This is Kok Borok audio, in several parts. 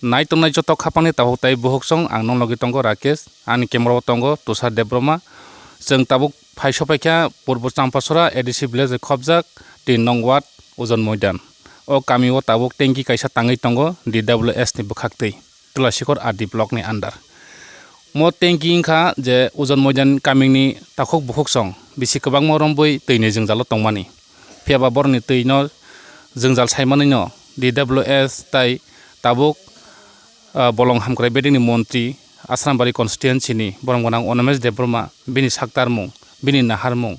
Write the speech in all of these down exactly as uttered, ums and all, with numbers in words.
Nai tongnai joto khapangni tabuk tai bukhuk song, ang nong logi tongo Rakesh, ani camera o tongo Tushar Debbarma. Chwng tabuk phai sopaikha Purbo Champasora A D C village khobjak tin nong ward Ujon Moidan. O kami o tabuk tanki kaisa tangwi tongo D W S ni bwkhak twi, Tulasikhor R D block ni under. Mo tanki wngkha je Ujon Moidan kamini takhuk bukhuk song bisi kwbangma rombwi twi ni jwngjalo tongmani. Phiya ba borokni twi no jwngjal saimanwi no D W S tai tabuk, ah, bolong hamkrai bedekni montri Asrambari constituency ni borok gwnang Onomesh Debbarma bini saktarmung, bini naharmung.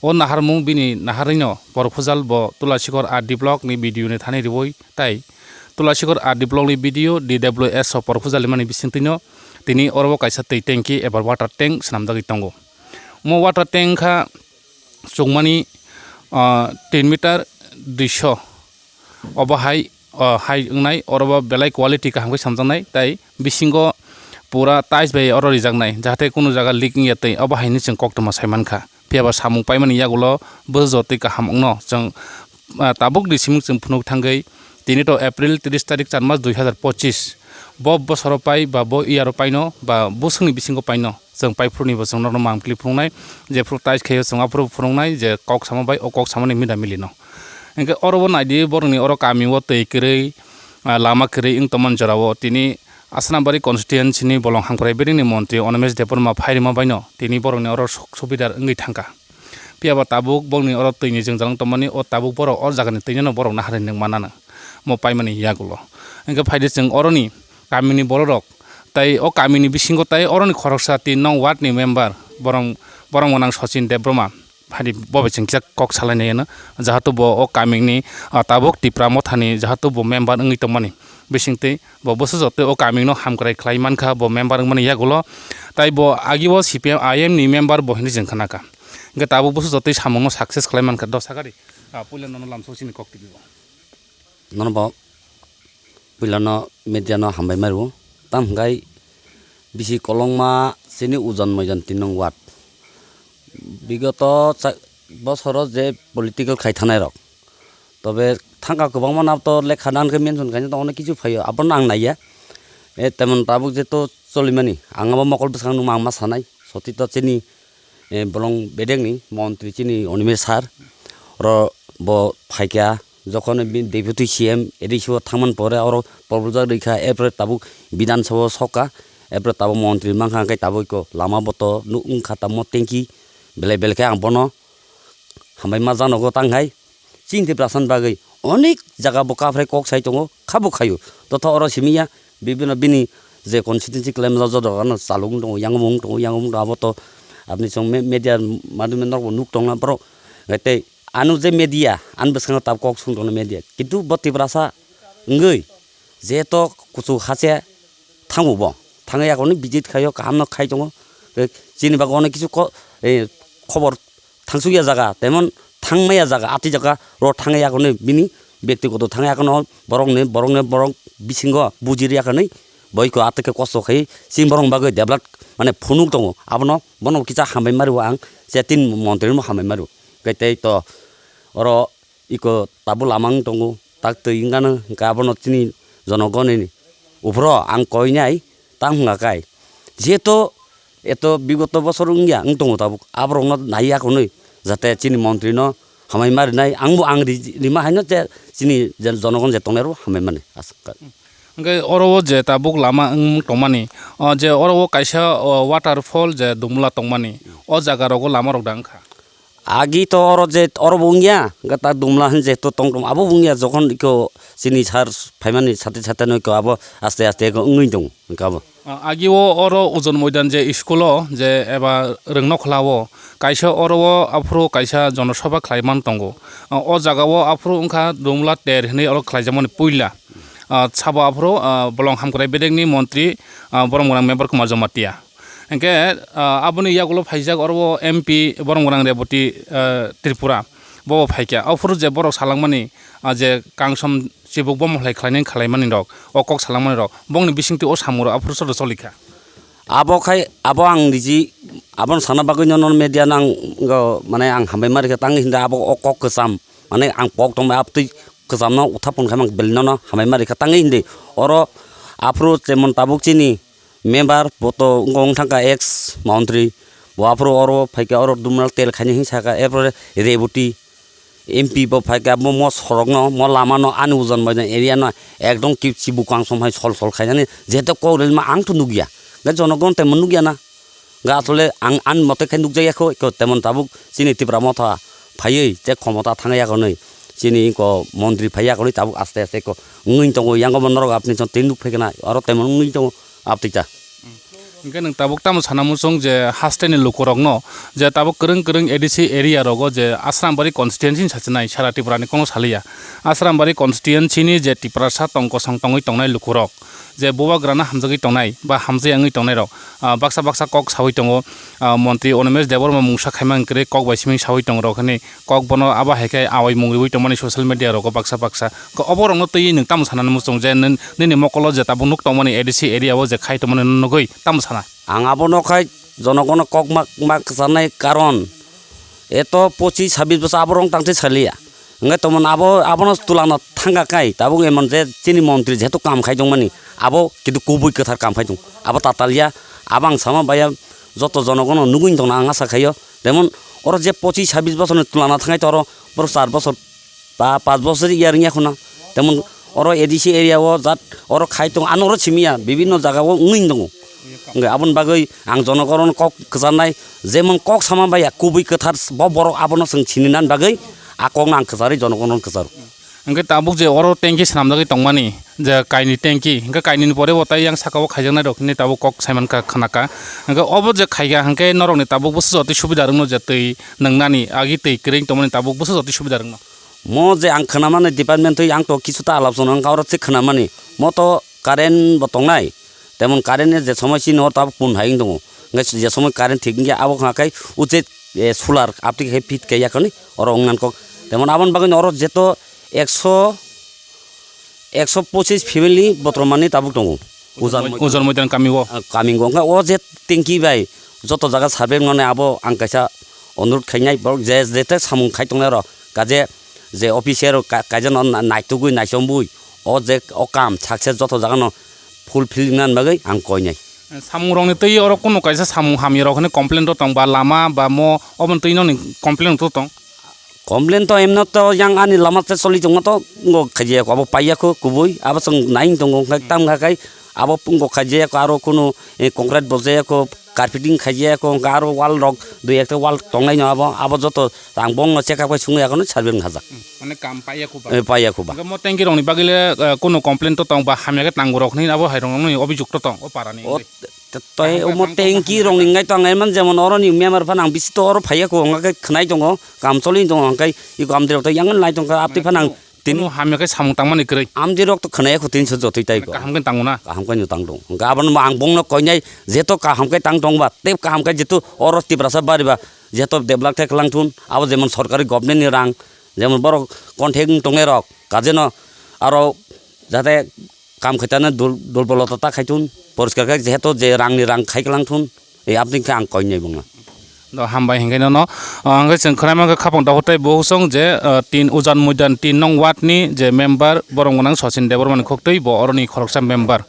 O naharmung bini naharwi no proposal bo Tulasikhor R D block ni B D O ni thani riwi tai Tulasikhor R D block ni B D O D W S o proposal rimani bisingtwi no tini oro o kaisa twi tanki eba water tank swnamjagwi tongo. Mo water tank kha chukmani, ah, tin meter duiso. Obo hai, ah, hai wngnai, oro bo belai quality kaham khe samjaknai, tai bisingo pura tiles bai oro rijaknai, jahate kunu jaga leak wngya twi, obo haino chwng koktwma sai mankha. Phiya ba samung paimani yagulo bwsajotwi kaham wngno chwng, ah, tabukni siming chwng phunuk thangwi tini to April tris tarik char mas dui hazar pochis, bo bosoro pai ba bo year o paino ba bwswkni bisingo paino. Chwng paiphuru ni bo chwng norok mang kli phunuknai, jephuru tais khaio chwng aphuru phunuknai je kok sama bai o kok samani mida mili no. Hwnkhe oro bo naidi borokni oro kami o twi kwrwi, ah, lama kwrwi wng tongmani jora o tini Asnabari constituency ni bolong hamkrai bini ni montri Onomesh Debbarma phairima bai no tini borokni oro suk subidar wngwi thangkha. Phiya ba tabuk bongni oro twi ni jwngjal wng tongmani o tabuk borok o jaga ni twi no borok naharwi nung mananw mo paimani yagulo. Hwnkhe phaidi chwng oroni kamini bororok tai o kamini bisingo tai oroni khoroksa tin nong ward ni member borong, borong gwnang Sachin Debbarma phaidi bo bai chwng kisa kok salainai ano jahatu bo o kamini, ah, tabuk Tipra Mothani jahatu bo member wngwi tongmani bisingtwi bo bwsajotwi o kamino hamkrai khlai mankha bo member wngmani yagulo tai bo agi o C P M I M ni member bo hinwi chwng khnakha hwnkhe tabuk bwsajotwi samungno success khlai mankha dosa gari, ah, puila nono lamsao chini kok twibi o. Nono bo puilano media no hambai mairu. Tam hwnkhe bisi kolongma chini Ujon Moidan tin nong ward. Bigoto cha-, bosoro je political khai thanai rok. Tobe thangka kwbangma no to lekha nan khe mention khaina tongno kichu phaio. Abono ang naiya. E temon tabuk je to cholimani. Ang abo mokol bwskango nukma ang ma sanai. Soti to chini eh, bolong bedekni montri chini Animesh sir, oro bo phaikha, jokhon bini deputy C M A D C o thangmani pore oro porbojak rikha, erpore tabuk Bidhan Sabha o sokha, erpore tabuk montri mankha, hwnkhe tabuk iko lama bo to nuk wngkha tamo tanki belai belai khe ang bono hambai ma janogo tang hai. Chini Tiprasani bagwi onek jaga bo kaphrai kok sai tongo, khabo khaio. Totha oro simi ya, bibino bini je constituency kelaimajak joto ano chalok wng tongo, yang wng tongo, yang wng tongo, abo to aboni chwng me-, media madhyome norokbo nuk tongna borok. Tei ano je media, ani bwskango tab kok sung tongna media. Kintu bo Tiprasa wngwi jeto kuchuk hache thango bo. Thangwi yakorni visit khaio, kahamno khai tongo. Tei chini bagwi onek kisu ko-, eh, khobor thangsukya jaga, temon thangmaya jaga, ati jaga ro thangya yakorni bini bektigoto thangya yakorno borokni, borokni borok bisingo bujiri yakorni boiko atwkhe kosto khai chini borokni bagwi develop mane phunuk tongo. Abono bono kisa hambai mario ang, je tin montri no hambai mario. Khe tei to oro iko tabuk lama wng tongo, tak twi wngkha no, hwnkhe abono chini jonogoni uphuru ang koinai tang hwnka kai. Jehetu eto bigoto bosor wngya wng tongo tabuk, aborokno naiya hwnwi jate chini montri no hamai ma rinai, angbo ang ri-, rima haino je chini je jonogon je tongnai rok hamai mani aswk. Hwnkhe oro o je tabuk lama wng tongmani, o je oro o kaisa, o, waterfall je Dumla tongmani, o jaga rogo lama rok da wngkha? Agi to oro je oro bo wngya, hwnkhe ta Dumla hin je to tong tong abo bo wngya, jokhon iko chini sar phaimani sate sate no iko abo aste aste iko wngwi tongo hwnkhe abo. Ah, agi o oro Ujon Moidan je school o je eba Rwngnokhla o kaisa oro o aphuru kaisa jonosabha khlai man tongo. Ah, o jaga o aphuru wngkha Dumla ter hinwi oro khlaijakmani puila. Ah, sabo aphuru, ah, bolong hamkrai bedekni montri, ah, borok gwnang member Kumar Jamatia. Hwnkhe, ah, aboni yagulo phaijak oro o M P borok gwnang Reboti, ah, Tripura. Bo phaikha. Aphuru je borok salangmani, ah, je kangsom chibuk bomo khlai khlainai khlaimani rok, o kok salangmani rok, bongni bisingtwi o samung rok aphuru soto cholikha. Abo khai, abo ang niji, aboni sana bagwi no, no media no ang, go, mane ang hambai ma rikha, tang hinda abo o kok kwcham, mane ang kok tongbai, abtwi kwchamno uthapon khai mang belai no, no hambai ma rikha, tang hindi oro Aphuru jemon tabuk chini member, bo to wngkha wng thangkha ex montri, bo aphuru oro phaikha, oro dumral tel khaini hwnwi sakha, erpore Reboti M P bo phaikha, bo mo sorokno, mo lamano, ani ujan bai area no ekdom ki-, chibukang som hai sol sol khainani, jeto kok rwma ang to nukya, hwnkhe jonogon temo nukya na. Hwnkhe asole ang ani mote khe nukjakya kho, kho temon tabuk chini Tipra Motha phaiwi tei khomota thangya hwnwi chini ko montri phaiya hwnwi tabuk aste aste ko wngwi tongo, yango bo norok apni chon tei nuk phai khna oro temon wngwi tongo aptwi ta. Hwnkhe nwng tabuk tamo sana muchung je haste ni lukurokno je tabuk kwrwng kwrwng A D C area rogo je Asrambari constituency ni sachinai sara Tripura ni kono saliya. Asrambari constituency ni je Tiprasa tong kosong tongwi tongnai lukurok, je bubagrano hamjagwi tongnai ba hamjaya wngwi tongnairok, ah, baksa baksa kok saui tongo, ah, montri Animesh Debbarma mungsa khaimani kwrwi kok bai simi saui tongo rok hwnwi, kok bono abo hai khe awai mung riui tongmani social media rogo baksa baksa. Khe obo rokno twiwi nwng tamo sanani muchung je nini, nini mokolo je tabuk nuk tongmani A D C area o je khai tongmani nugui tamo sana? Ang abono khai jonogono kok ma, ma kwcharnai karon eto pochis sabis bosor aborok tangtwi saliya. Hwnkhe tomon abo, abono tulana thangkha khai, tabuk emon je chini montri jehetu kam khai tongmani, abo kintu kubui kwthar kam khai tong, abo tatalya, abo ang sama baiya joto jonogono nugui tongna ang asa khaio. Jemon oro je pochis sabis bosorni tulana thangai toro, borok char bosor ba panch bosor ya ringya khuna. Temon oro A D C area o jat oro khai tong, ano oro simiya bibinno jaga o wngwi tongo. Hwnkhe aboni bagwi ang jonogoron kok kwcharnai, jemon kok sama baiya kubui kwthar bo borok abono chwng sininan bagwi a kokno ang kwcharwi jonogoron kwcharo. Hwnkhe tabuk je oro tanki swnamjagwi tongmani je kaini tanki, hwnkhe kainini pore bo tai yang saka o khaijaknai rok hinwi tabuk kok saimankha khwnakha. Hwnkhe obo je khaikha hwnkhe norokni tabuk bwswk jotoi subida rwngno je twi nwngnani agi twi kwrwng tongmani tabuk bwswk jotoi subida rwngno? Mo je ang khwnamani department twi ang to kisu ta alap sono wngkha oro se khwnamani. Mo to current bo tongnai. Temon current ni je somoi chini oro tabuk pun hai wng tongo. Hwnkhe je somoi current thik wngya abo wngkha khe uche, eh, solar aptwi khe fit khe yakhwni oro wng nang kok. Temon aboni bagwi oro jeto ekso, ekso pochis family botromani tabuk tongo. Ujar Moi-, Moidan. Ujar Moidan kami o. Ah, kami o. Hwnkhe o je tanki bai joto jaga survey wngnani abo ang kaisa onurot khainai, borok je, jete samung khai tongnai rok, kaje je officer rok ka-, kaijano na-, naitugwi naichomwi o je o kam success joto jagano fulfill wngna bagwi ang koinai. Samung rokni twi oro kunu kaisa samung hamya rok hinwi complain rok tong ba lama ba mo oboni twi nokni complain rok tong? Complain to emno to yang ani lama te choli tongma to ngo khaijaya ko abo paiya ko kubui abo chwng nai tongo hwnkhe tam kha khai abo pungo khaijaya ko aro kunu, eh, concrete bojaya ko carpeting khaijaya ko hwnkhe aro wall rok dui ekta wall tongnai no abo abo joto ang bongno check up khai sungwi akono survey wng hajak. Mane kam paiya ko ba? Eh, paiya ko ba. Hwnkhe mo tanki rokni bagwi le, eh, kunu complain to tong ba hamya khe tango rok hinwi abo hai rokni obijok to tong o para ni O wngwi. Te-, te-, toi Kaham khe omo tang tong tanki hamya rokni khe wngkha tong emon jemon oroni member phano ang bisi to oro phaiya ko hwnkhe khwnai tongo, kam choli tongo hwnkhe iko amtwi rok to yang nai tongkha, amtwi phano ang tini Kunu hamya khe samung tangmani kwrwi. Amtwi rok to khwnai ko tini so jotoi tai ko. Kaham khe tango na? Kaham khe no tang tong. Hwnkhe abono ang bongno koinai jeto kaham khe tang tong ba, tei kaham khe jeto oro Tiprasa bari ba jeto develop khe kwlang thun, abo jemon sorkari government ni rang, jemon borok contact wng tongnai rok, kajeno aro jate kam khaitana dul-, dulbolota ta khaithun, poriskar khe jehetu je rangni rang khai kwlang thun, e apni khe ang koinai bongno. Do hambai hingke nono, ah, hingke chwng khwnai mankha khapang dohor tei bo hwsong je, ah, tin Ujan Moidan tin nong ward ni je member borok gwnang Sachin Debbarma ni khok twi bo oroni khoroksa member.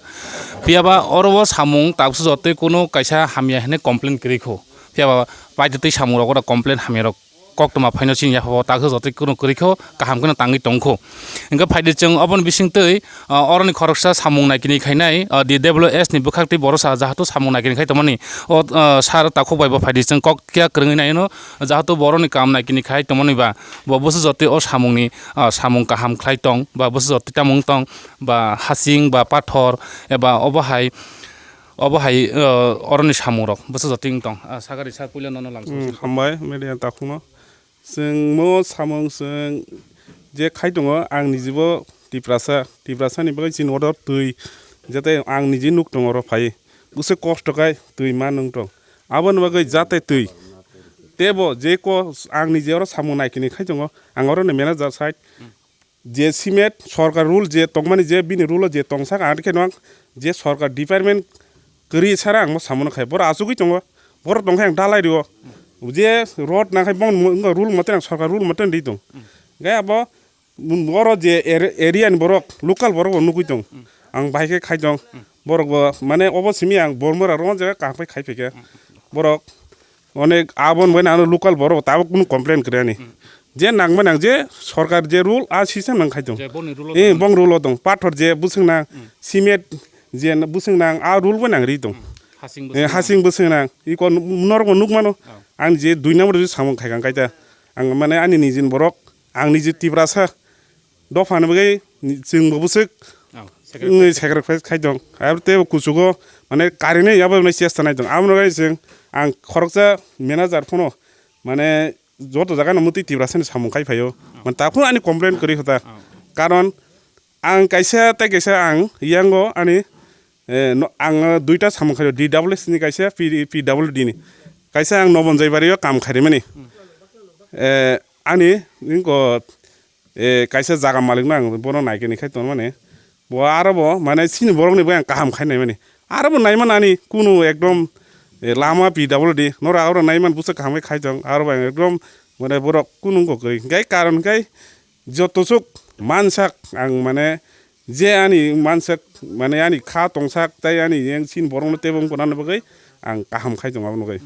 Phiya ba oro o samung tabuksa jotoi kunu kaisa hamya hinwi complain kwrwi kho. Phiya ba paitotwi samung rok oro complain hamya rok koktwma phaino chini yapha o takhe jotoi kunu kwrwi kho, kaham kheno tangwi tong kho. Hingke phaidi chwng oboni bising twi, ah, oroni khoroksa samung naikini khainai, ah, D W S ni bwkhak twi borok sa jahatu samung naikini khai tongmani. O, ah, sar takhuk bai bo phaidi chwng kok kiya kwrwngwi naino, jahatu boroni kam naikini khai tongmani ba bo bwswk jotoi o samungni, ah, samung kaham khlai tong ba bwswk jotoi tamung tong ba hasing ba pathor eba obo hai Obo hai, o, oroni samungrok bwswk jotoi wng tong. A, sakari sir, puila nono lamsong. Hmm, hambai, media takhukno. Chwng mo samung chwng je khai tongo, ang nijibo Tiprasa, Tiprasani bagwi chini order twi, jate ang niji nuk tongo oro phai. Bwswk kosto khai twi ma nung tong. Aboni bagwi jate twi. Tebo je ko ang nije oro samung naikini khai tongo, ang oro ni manager side. Je cement sorkar rule je tongmani je bini rule o je tongsak ang khe no ang je sorkar department kwrwi sara ang mo samono khai borok achugwi tongo, borok tongkhe ang dalai rio je road nangkhai bong rule mote ang sorkar rule mote ang ri tong. Gai abo oro je area ni borok local borok bo nugwi tong ang bahai khe khai tong. Borok bo mane obo simi ang Bormora rw jaga kaham khe khai phaikha. Borok onek aboni bagwi ano local borok tabuk kunu complain kwrwi ani. Je nangmani ang je sorkar je rule a system nang khai tong. Je boni rule o Eh, tong. Bong rule o tong. Pathor je bwswk nang, cement je bwswk nang a rule bai nang ri tong. Hasing Eh, bwswk nang. Hasing bwswk nang. Iko norok bo nukmano. Oh. Ang je dui number je samung khai kang kaita. Ang mane ani nijin borok, ang niji Tiprasa. Dophani bagwi chwngbo bwswk Oh, second wngwi phase. Sacrifice khai tong. Abo tei kuchugo mane karinai abo mane chesta nai tong. Abo no chwng ang khoroksa manager phano mane joto jaga no mwtwi Tiprasani samung khai phaio. Mane takhuk ani complain kwrwi kha ta. Oh. Karon ang kaisa tei kaisa ang yango ani, eh, no, ang duita samung khaio, D W S ni kaisa, P-, P W D ni. Kaisa ang Nobon Jaibario kam kharimani. Eh, ani ningko, eh, kaisa jaga malik no ang bono naikani khai tongmani. Bo aro bo mane chini borok ni bo ang kaham khai naimani. Aro bo naiman ani kunu ekdom, eh, lama P W D nora aro naiman busa kaham khai tong. Aro bo ang ekdom mane borok kunu wngkha kwrwi. Hinkhe karon hinkhe joto suk mansak ang mane je ani mansak mane ani kha tongsak tei ani yang chini borok no tebo wngkha nani bagwi ang kaham khai tong abo nugwi.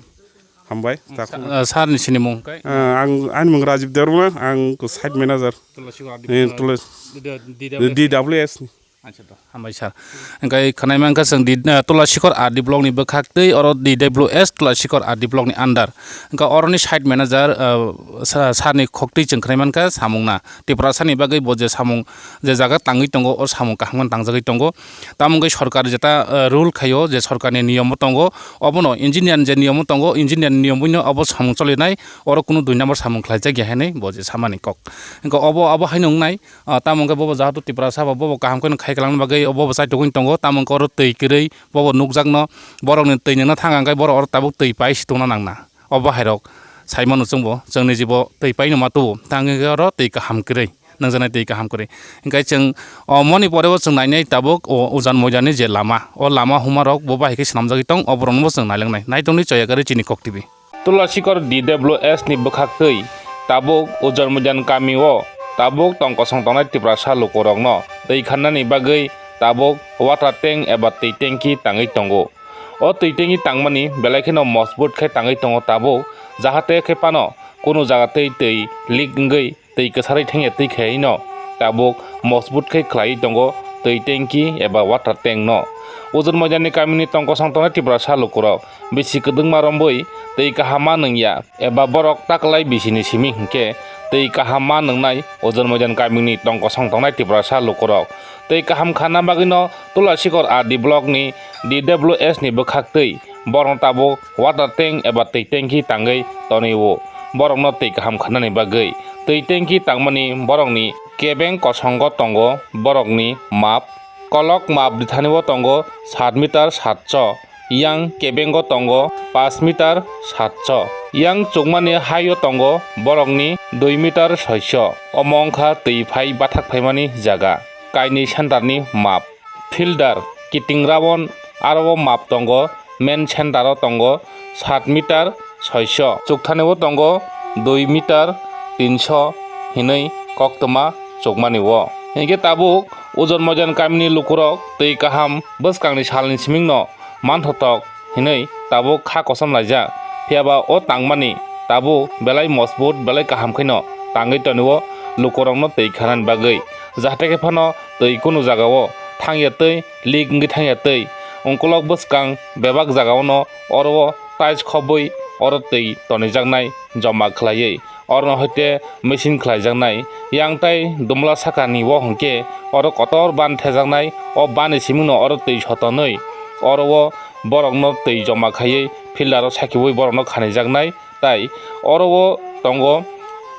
Hambai. Sa-, ah, sir ni sinimung kai? Ah, ang, ani mung Rajib Debbarma, ang ko site manager. Tulasi ko Eh, Abdi Tulas-, D W S. D W S ni. Acha to, hambai sir. Engkai khanai mankha chwng di, ah, Tulasikhor R D block ni bwkhak tei oro D W S Tulasikhor R D block ni under. Engka oroni site manager, ah, sa-, sir ni khoktwi chwng khanai mankha samung na. Tiprasa ni bagwi bo je samung, je jaga tangwi tongo, o samung kaham khe tangjagwi tongo. Tamo wngkhe sorkar jeta, eh, rule khaio, je sorkarni niyomo tongo, obono engineer je niyomo tongo, engineer ni niyomwino obo samung cholinai, oro kunu dui number samung khlaijak ya hinwi bo je samani kok. Wngkhe obo, obo haino wngnai, ah, tamo wngkhe bobo jahato Tiprasa bo, bobo kaham kheno khai kwlangna bagwi bobo chaitugwi tongo, tamo wngkhe oro twi kwrwi bobo nukjakno, borokni twi nungna thang hwnkhe borok oro tabuk twi pai si tongna nangna. O bahairok sai mano chwngbo, chwngni jibo twi paino ma tubu, tangwi khe oro twi kaham kwrwi, nangjaknai twi kaham kwrwi. Hinkhe chwng o moni pore o chwng nainai tabuk o ujan moidan ni je lama, o lama huma rok bo bahai khe swnamjagwi tong, o borok no bo chwng nailangnai. Naitukni Choya Kari chini Kok T V. Tulasikhor D W S ni bwkhak twi tabuk ujan moidan kami o tabuk tong kosong tongnai Tiprasa lukurok no twi khannani bagwi tabuk water tank eba twi tanki tangwi tongo. O twi tanki tangmani belai kheno mojbut khe tangwi tongo tabuk, jahate khe phano kunu jaga twi twi leak wngwi twi kwsarwi thangya twi khaino tabuk mojbut khe khlaiwi tongo twi tanki eba water tank no. Ujan moidan ni kamini tong kosong tongnai Tiprasa lukurok bisi kwdwkma romwi twi kaham ma nungya eba borok taklai bisini simi hinkhe twi kaham ma nungnai ujan moidan kamini tong kosong tongnai Tiprasa lukurok. Twi kaham khanna bagwino Tulasikhor R D block ni D W S ni bwkhak twi borokno tabuk water tank eba twi tanki tangwi tonwi o. Borokno twi kaham khanani bagwi twi tanki tangmani borokni kebeng kosongo tongo borokni map. Kolok map bwthani o tongo sat meter satso, yang kebengo tongo pash meter satso, yang chukmani haio tongo borokni dui meter soiso. Omo wngkha twi phai bathak phaimani jaga, kainwi center ni map. Fielder kiting rawon aro o map tongo, main center o tongo sat meter soiso, chukthani o tongo dui meter tinso hinwi koktwma chukmani o. Hinkhe tabuk ujon moidan kamini lukurok twi kaham bwskangni salni simingno manthotok hinwi tabuk kha kosom laijak. Phiyaba o tangmani tabuk belai mojbut, belai kaham kheno tangwi tonio lukurokno twi khanani bagwi, jahate khe phano twi kunu jagao thangya twi, leak wngwi thangya twi. Ungkulok bwskang bebak jagaono oro o tiles khobwi oro twi tonijaknai joma khlaiwi. Orono hoite machine khlaijaknai. Yang tai dumla sakani o hwnkhe oro kotor ban thejaknai. O bani simingno oro twi sotonwi oro o borokno twi joma khaiwi fielder o sakiui borokno khanijaknai. Tai oro o tongo,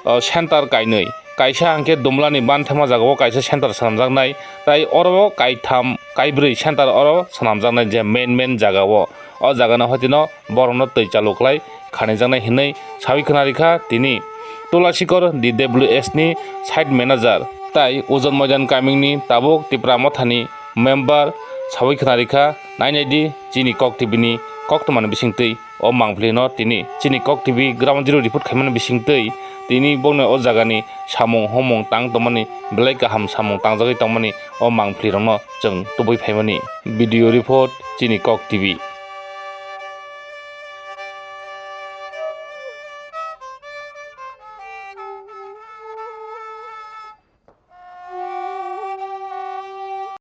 o, center kainwi. Kaisa hwnkhe dumlani ban thema jagao kaisa center swnamjaknai. Tai oro o kaitham, kaibrwi center oro swnamjaknai je main main jagao. O jagano hoitino borokno twi chalu khlai khanijaknai hinwi saui khna rikha tini Tulasikhor D W S ni site manager tai Ujon Moidan kamini tabuk Tipra Mothani member saui khna rikha. Nainai di chini Kok T V ni koktwmani bisingtwi o mangpili no tini chini Kok T V Ground Zero report khaimani bisingtwi tini bokni o jagani samung homung tang tongmani, belai kaham samung tangjagwi tongmani o mangphlirokno chwng tubui phaimani. Video report, Chini Kok T V.